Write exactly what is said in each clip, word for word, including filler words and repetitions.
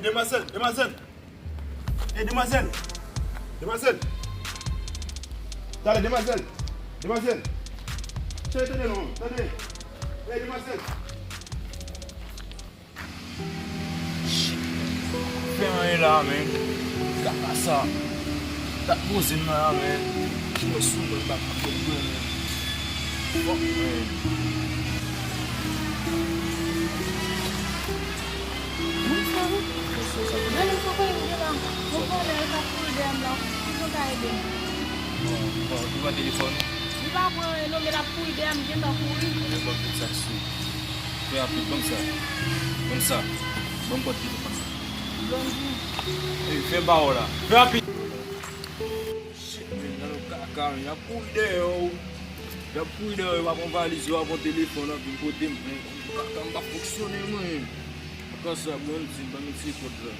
Demwazèl, demwazèl. Ey, demwazèl. Demwazèl. Talè, demwazèl. Demwazèl. Cheri, tande non, tande. Ey, demwazèl. Shit. Fè anyen la, men. Kaka sa. Dat poze m nan la, men. Ki wè sou mwen, m pa konprann, men. Fuck, man. Gade m sou kote m gentan. Mwen konnen l t ap kouri dèyè m la. Kijan w ka ede m? Bon, bon, li pran telefòn. Li pa pran anyen non, men l ap kouri dèyè m, gentan kouri. Men bon, tout sa sou. Fè rapid, ban m sa. Ban m sa. Ban m kòd telefòn nan. Blondie. Ey, fè ba w la. Fè rapid. Shit, men, nan yon kaka, men y ap kouri dèyè w. Y ap kouri dèyè w, y ap pran valiz, y ap pran telefòn, y ap vin kote m, men kaka, m pa fonksyone, mwen. Kaka sa, Blondie, m pa met se kòd la.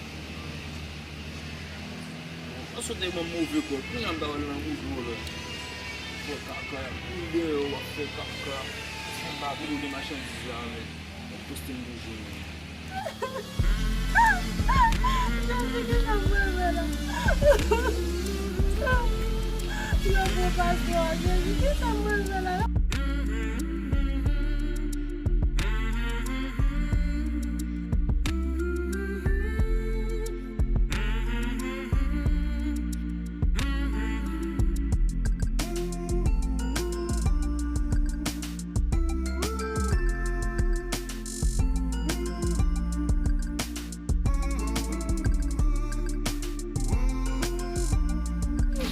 An sot te ban m move kòd, kounye a m ta pral nan boujon la. Fè kaka, y ap kouri dèyè w, w ap fè kaka. Fè m pa boule machandiz la, men. Poste m toujou, men. Jezi, kisa m pral fè la? Yo, bon pastè, Jezi, kisa m pral fè la?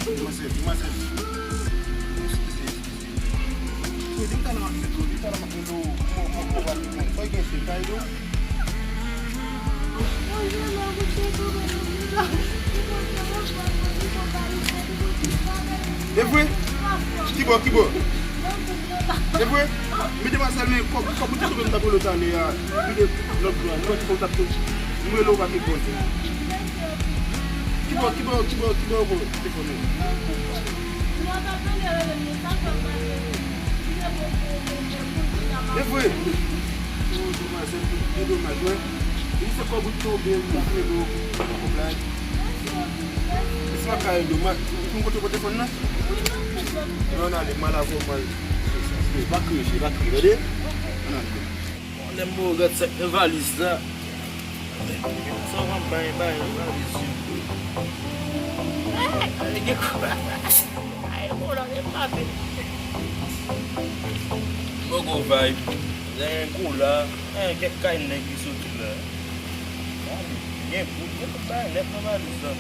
Demwazèl, demwazèl. Eskize, eskize. Depi talè m ap mete w, depi talè m ap mete w, kòman, kòman, kòman w ap mete w? Fò w gen chèz kay tou. E vre? Kibò, kibò? E vre? Men demwazèl, men kòb, kòb ou te sove m t ap rele w talè a, li te lòt bò a, li pa te fè w t ap tou. M rele w pa te konn. Kibò, kibò, kibò, kibò ou te konnen? E vre? Ou demwazèl, e domaj, wi. Li se kòb ou te sove m, li te rele w, pa konprann. Misye pa ka ede w. Mwen, pou m kote w pote fòn nan? Non, n ale, m al avè w, m al. Pa kriye, cheri, pa kriye, tande? Ann ale. Bon, lè m bo gad sa k nan valiz la. Sa w ap bay, bay nan valiz yo. Ay, gen kou. Ay, bon, la, gen pate. Bon, go vibe. Gen kou la. Eh, kèk kay nèg ki soti la. Gade, gen bout, gen tout bagay nèt nan valiz la.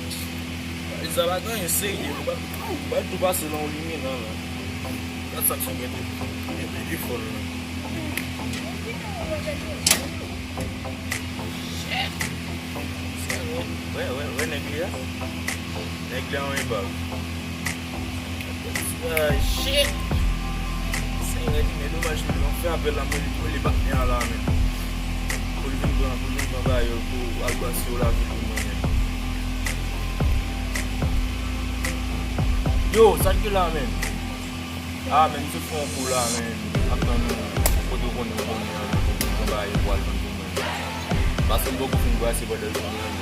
Valiz la pa gen anyen serye, nou pral, nou pral tou pase nan yon limena la. Gad sa k sou mwen tou. Gen telefòn la. Shit! Wè, wè, wè nèg li a. Nèg li a yon enpav. Ay, shit! Senyè di, men domaj, men nou fè apèl la, mwen li, mwen li pa gen a la, men. Pou l vin pran, pou l vin pran bagay yo, pou al pase yo lavi pou mwen, men. Yo, sa k gen la, men? Ah, men, misye fè yon kou la, men. Ap tann nou. Kote w konnen, w konnen, an, nou bagay yo pou al jwenn pou mwen. Paske m poko fin brase pandan jounen an.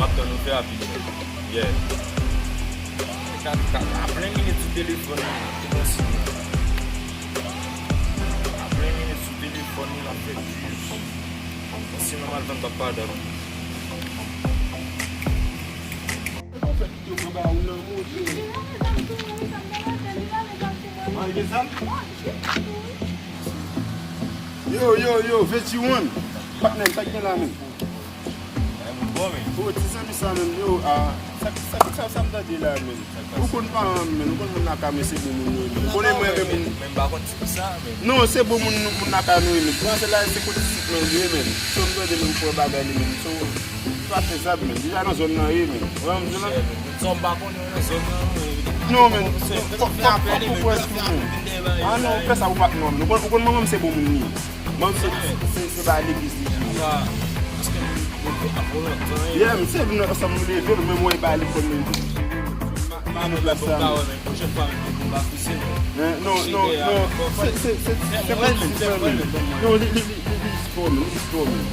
M ap tann nou fè rapid, men. Yeah. Ka, ka, a plen minit sou telefòn nan, te konsi. A plen minit sou telefòn nan, l ap fè plis. Konsi nòmal vann t ap pa dat. An fèt, yo pran ba ou nan mouche. An, gen zam? Yo, yo, yo, Veggie One. Patnè, sa k gen la menm? Ay, moun bon, men. O, ti zanmi sa menm, yo, a, sa, sa, sa, sa m tande la menm? Ou konn paran m, men, ou konn moun lakay mwen se bon moun yo ye, men. Ou konnen mwen renmen moun. Men m pa konn ti sa, men. Non, se bon moun, moun lakay nou ye, men. Pran se la, se kote sit mwen ye, men. So, m tande menm fò bagay li menm. So, pa fè sa, men. Deja nan zòn nan ye, men. Ou wè m di la? Sa m pa konnen nan zòn nan, men. Non, men. Fòk, fòk, fòk ou prens tou, men. Ah non, ou fè sa ou pa t nòmal. Ou konn, ou konn manman m se bon moun li ye. Bon, se, se, se pa legliz li jwe. Yeah, m se nou ansanm nou leve, nou menm wè ba li konn men. Pa nou plas la. Hein, non, non, non. Se, se, se, se pa ti frè men. Non, li, li, li, li, li spò men, li spò men.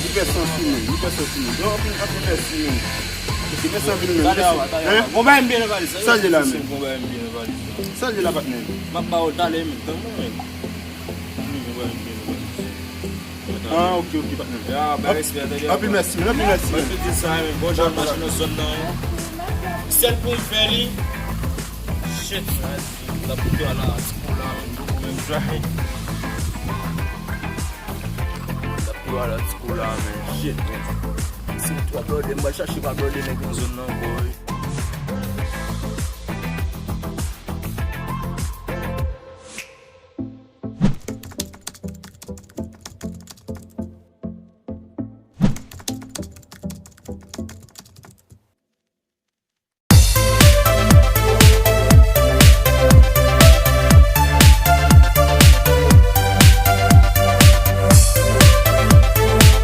Li Fè santi, men. Li fè santi, men. Anpil, anpil mèsi, men. Ok, mèsi anpil, men. Talè a, talè a. Hein? Gon bagay m byen nan valiz la. Sa l ye la, men? Gon bagay m byen nan valiz la. Sa l ye la, patnè? M ap ba w talè, men. Tann mwen, men. Gon bagay m byen nan valiz la. Ah, ok, ok, patnè. Ya, bay respè, tande. Anpil mèsi, men. Anpil mèsi, men. Mwen tou di sa, men. Bon jan mache nan zòn nan, wi. Sèl pou m fè li. Shit, man. L ap tou ala ti kou la, men. Gon bagay m dry. L ap tou ala ti kou la, men. Shit, man. Si m twa blòde, m pral chache pa blòde nèg nan zòn nan ankò, wi.